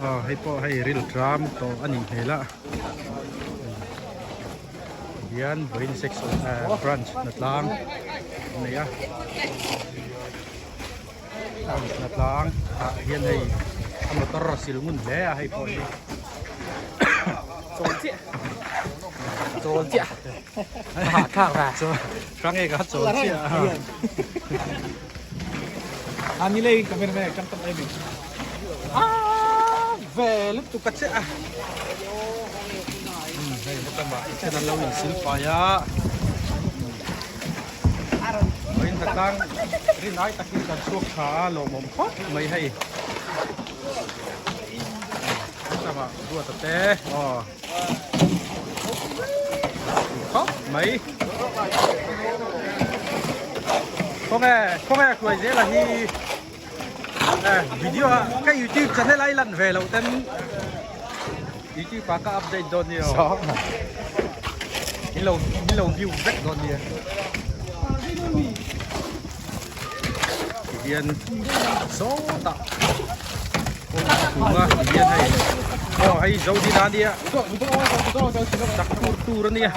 Aw hei pawh hei ril tram tawh a nih hmel a hian vawiin section ah branch hnatlang a nei a branch hnatlang ah hian hei a motor a sil ngun hle a hei pawh hi chawl chiah chawl chiah a hahthlak va hrang e ka chawl chiah a ni lei cameraman atang tak em a ve lutuk a che a hei hetlama i then an lo insil fai a vawiin hnatlang rinai takin kan chhuak tha a lawmawm khawp mai hei hetlama duata te aw khawp mai khawnge khawnge hruai zela hi video a ka youtube channel a i lan ve loh ten youtube ah ka update dawn nia aw min lo min lo view vek dawn nia tihian sawtah kawng chhunga tihian hei aw hei zo din a nia chak tur tur a nia.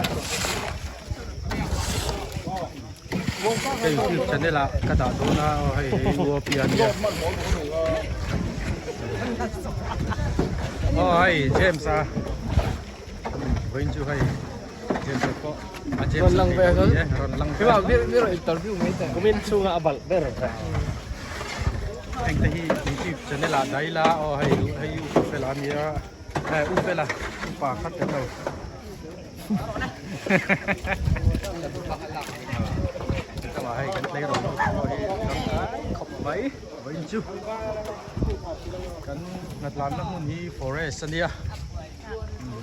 Hei youtube channel ah ka dah dawn a aw hei hei UOP a nia aw hei James a vawiin chu hei James a pawh a James Rawn lang ve a ni e rawn lang ve interview mai teh kumin chhunga a balh ber heng te hi youtube channel ah dai la aw hei hei u fela a nia u fela upa khat kan lo. Hei kan tleirawl ho pawh hi tangkai khawp mai vawiin chu kan hnatlanna hmun hi forest a nia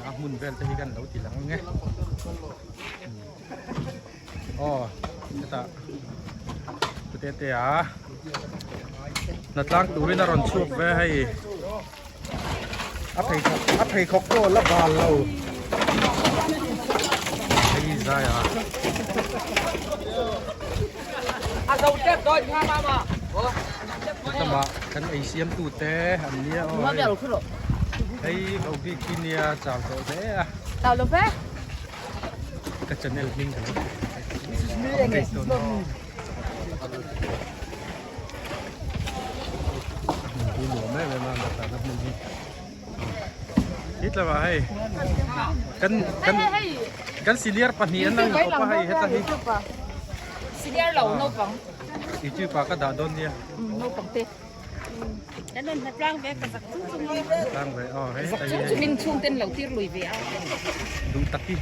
a hmun vel te hi kan lo ti lang ang e aw hetah pute te a hnatlang turin a rawn chhuak ve hei. A pheikhawk a pheikhawk pawh la bal lo hei zai a. Hetama kan ei siam tu te an nia aw hei ho bik hi nia chau tawh hle a. Ka channel hming ka lo update dawn aw. Hmun hi nuam em em a hnatana hmun hi titla hei kan kan kan senior pahnih an lo inkawp a hei heta hi senior lo naupang youtube ah ka dah dawn nia naupang te kan rawn hnatlang ve ka zak chung chung hnatlang ve aw hei zak chung chungin chhungten lo tir lui ve a duh taki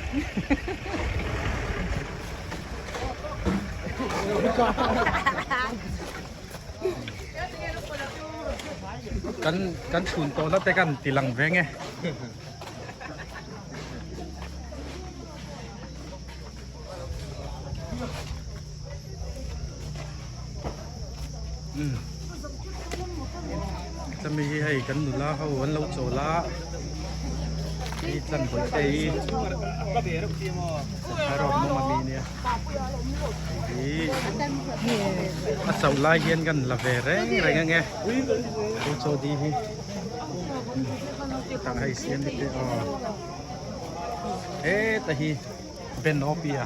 Kan kan chhun tawh na te kan ti lang ve nge. Chami hi hei kan nula ho an lo chawl a hei tlan bawih te hi Thairawt mawng ami ania hei hi a chauh lai hian kan la ve reng reng ange pu chawdi hi tah hei siam te aw heta hi. Ben Opia.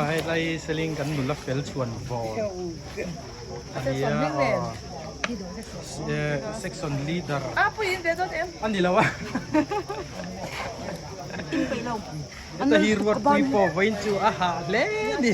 Hei lai seling kan nula fel chhuan vawn ania aw section leader a ni lo a heta hi ruatpui pawh vawiin chu a hah hle a ni.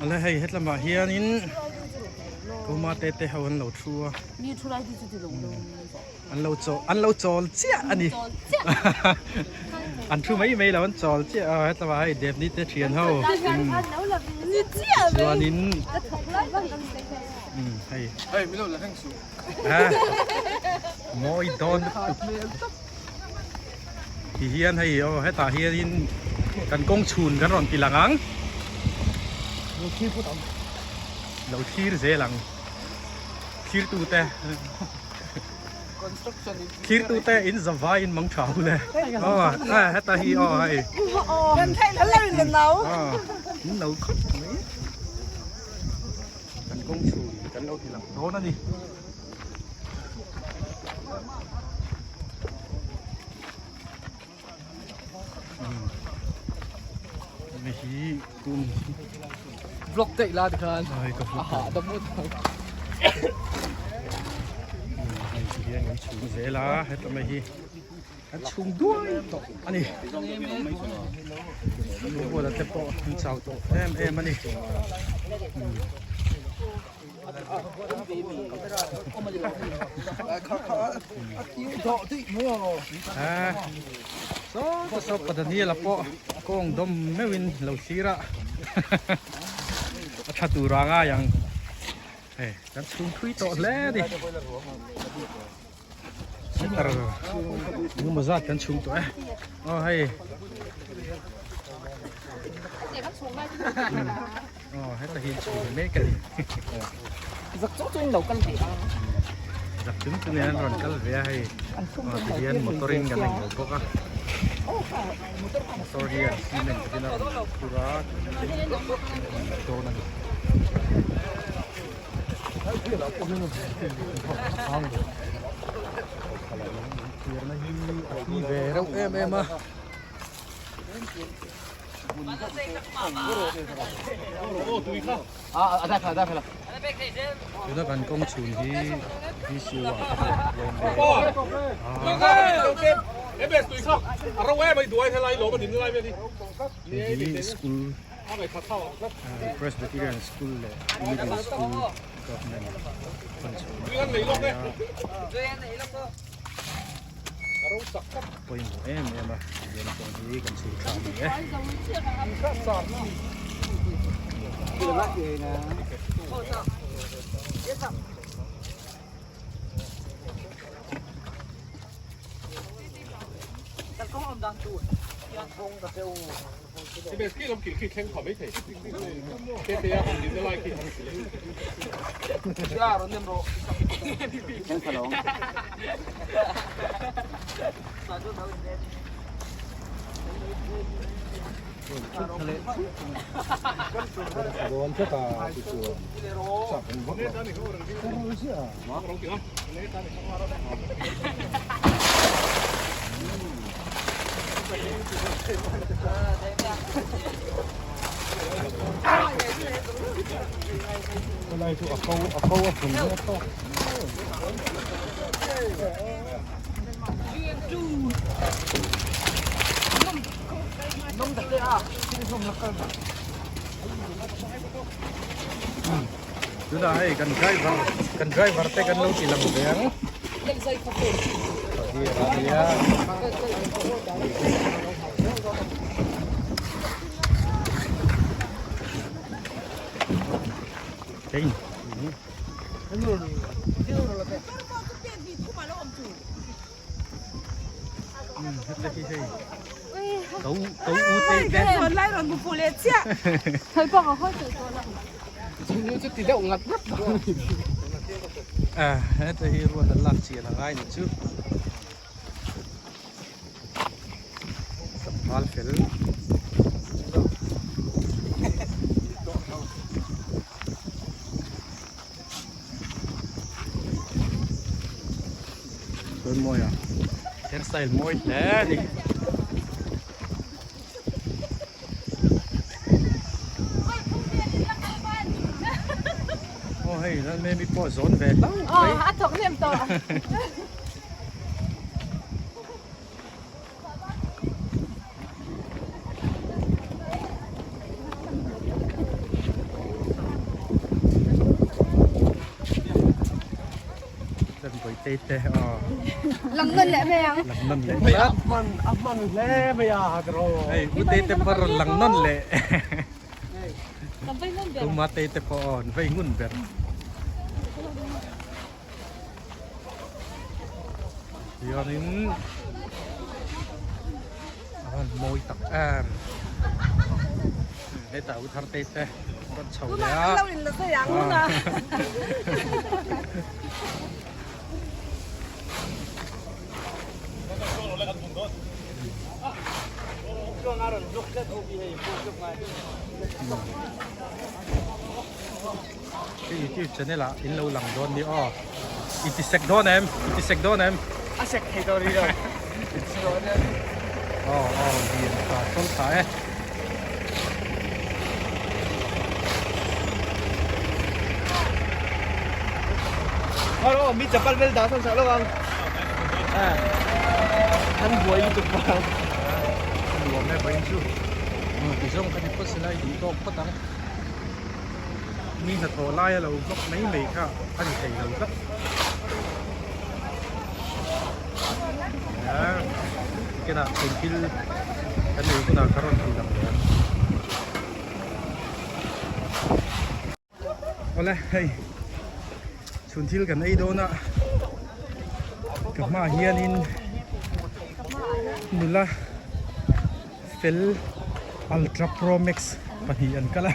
Awle hei hetlamah hianin kuma te te ho an lo thu a an lo chawl an lo chawl chiah a ni an thu mai mai lo an chawl chiah a hetlamah hei Devni te thian ho chuanin Umm hei. Hei min lo la reng suh. Ha. Mawi dawn lutuk. Ti hian hei aw hetah hianin kan kawng chhun kan rawn ti lang ang. Lo thlir zel ang. Thirtute Thirtute in zavai in mang tha ule. Aw a heta hi aw hei. Kan theih la lo in la no. In no khawp mai. Kan kawng chhun kan lo ti lang dawn a ni. Hei hi tum vlog daih la tikhan ai ka vlog a hah dam ut ang hei ti hian kan chhung zel a heta mai hi kan chhung duai tawh a ni buala te pawh an chau tawh em em a ni. Saw saw pa Daniel-a pawh kawng dawm meuhin lo thlir a a tha tur a ngai ang hei kan chhung thui tawh hle a ni meter engemaw zat kan chhung tawh e aw hei aw heta hi chhung mek a ni zak chung chung in lo kal ve a zak chung chung in an rawn kal ve a hei aw tihian motor in kan englo bawk a motor hian cement te a rawn phur a dawn a ni. Thirna hi a hlui ve reuh em em a. Tuna kan kawng chhun hi VCU ah te hian hei hi school Presbyterian school leh middle school government hman chhuahna a pawimawh em em a tihian kawng hi kan chhun thla a ni e. Helai chu a ko a ko a phun hle tawk. Tunah hei kan driver kan driver te kan lo ti lang ve ang. Hei. Heta hi ruat an lak chian a ngai ni chu tlangval fel Chuan mawi a hair style mawi hle a ni. Aw hei Lalmemi pawh zawn ve hlauh mai. Aw a thawk hnem tawh. Lang nawn leh mai ang. Lang nawn leh mai. A hman a hman hle mai a ka ro. Hei u te te pawh rawn lang nawn leh. Tuma te te pawh an vei ngun ber. Hianin a van mawi tak em hetah u thar te te. Rawn chho leh a. Ka youtube channel ah in lo lang dawn ni aw. I ti sek dawn em? I ti sek dawn em? A sek thei tawh rih lo. Aw aw lian tha sawl tha e. Aw aw mi chapal vel dah sawn sak lo ang. An buai lutuk vang. Nuam e vawiin chu. Ti zawng ka ti phawt sela i duh tawk phawt ang. Mi hnathawh lai a lo vlog mai mai kha a ni thei lo tlat. Tikenah chhun thil kan ei hunah ka rawn ti lang leh a. Awle hei chhun thil kan ei dawn a ka hmaah hianin nula fel ultra pro max pahnih an kal a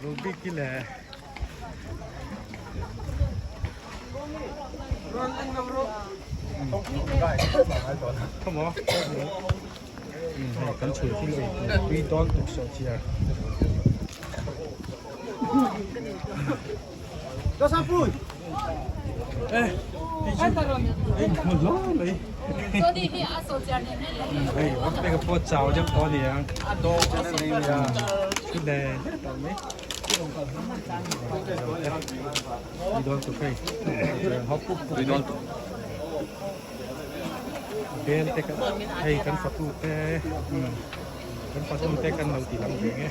Bobby leh Hei kan chhun thil ei tur tui dawn tuk sawh chiar. Hei vak te ka pawh chau deuh tawh a ni ang. Thu le le tawh mai. Tui dawn tuk hei. Tui dawn tuk. Bel te hei kan fatu te. Kan fatu te kan lo ti lang ve nge.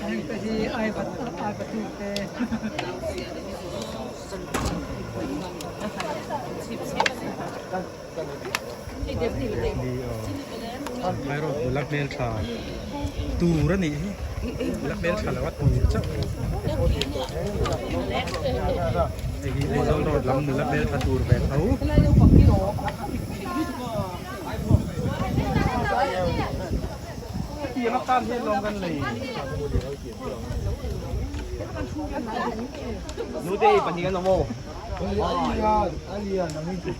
Ni aw nula hmeltha tur a nih hi nula hmeltha lo a tur chauh hei hi Aizawl road lam nula hmeltha tur ve tho. Tiang atan hian lawng kan lei. Nute pahnih an awm aw.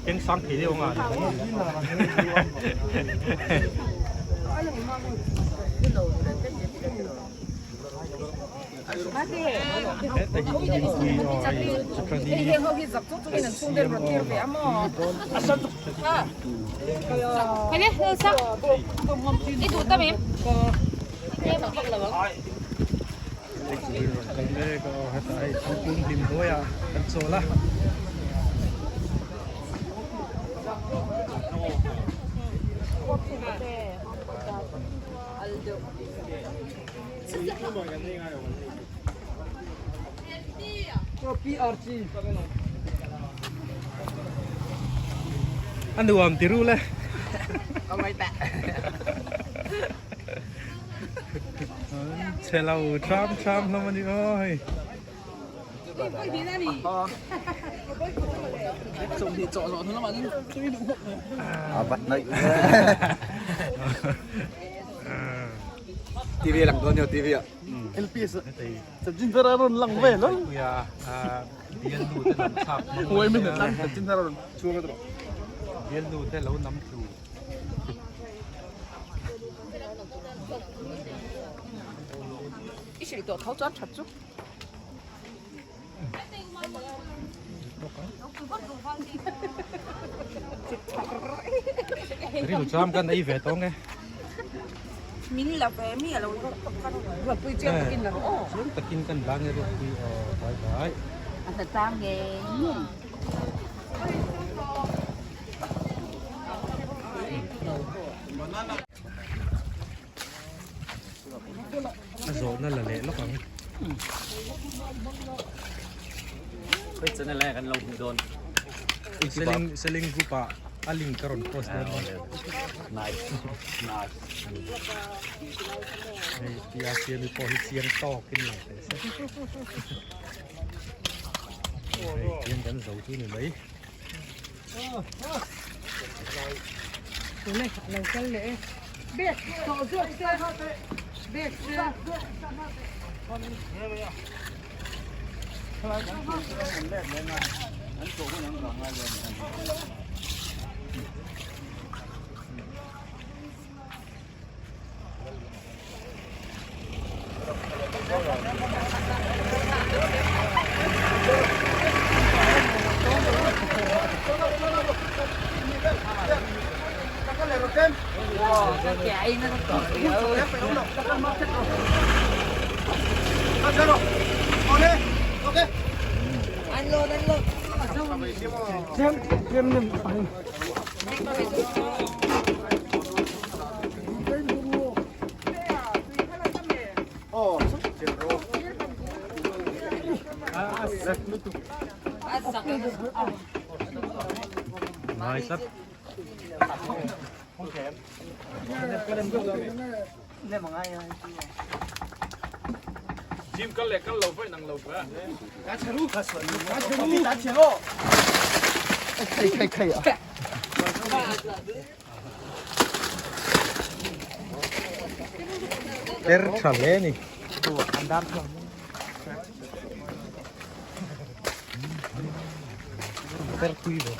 Keng sang thei deuh anga. Heta hi hlimpui aw hei chutani a siam aw. Turin rawn kal mek a aw hetah hei thingkung hlim hnuaiah kan chawl a. A nuam ti ru le. Chhe lo tram tram hlawm a ni aw hei. TV lang dawn nio TV ah. LPS Chanchin thar a rawn lang ve lo. Bialnu te nam thlak hmang. Huai min tlang chanchin thar a rawn chhuak a tawh. Bialnu te lo nam tlu. I hrilh tawh tho chuan that chu. Ril cham kan ei ve tawng e. Min la ve mi alo ruatpui chiang takin la rawh aw. Chiang takin kan la nge ruatpui aw vai vai. A hna tlang ngei ngei. A zawhna la leh lawk ang. Khawi channel nge kan lo hmuh dawn? Selling selling group ah a link ka rawn post dawn a. Nice. Nice. Hei tia siami pawh hi chiang tawkin lang teh se. Hei chiang kan zo chu ni mai. Tune lo kal leh e. Bag tawh zawk se bag se. Ngai tlat. Ter tha hle a ni. Ter tui ve.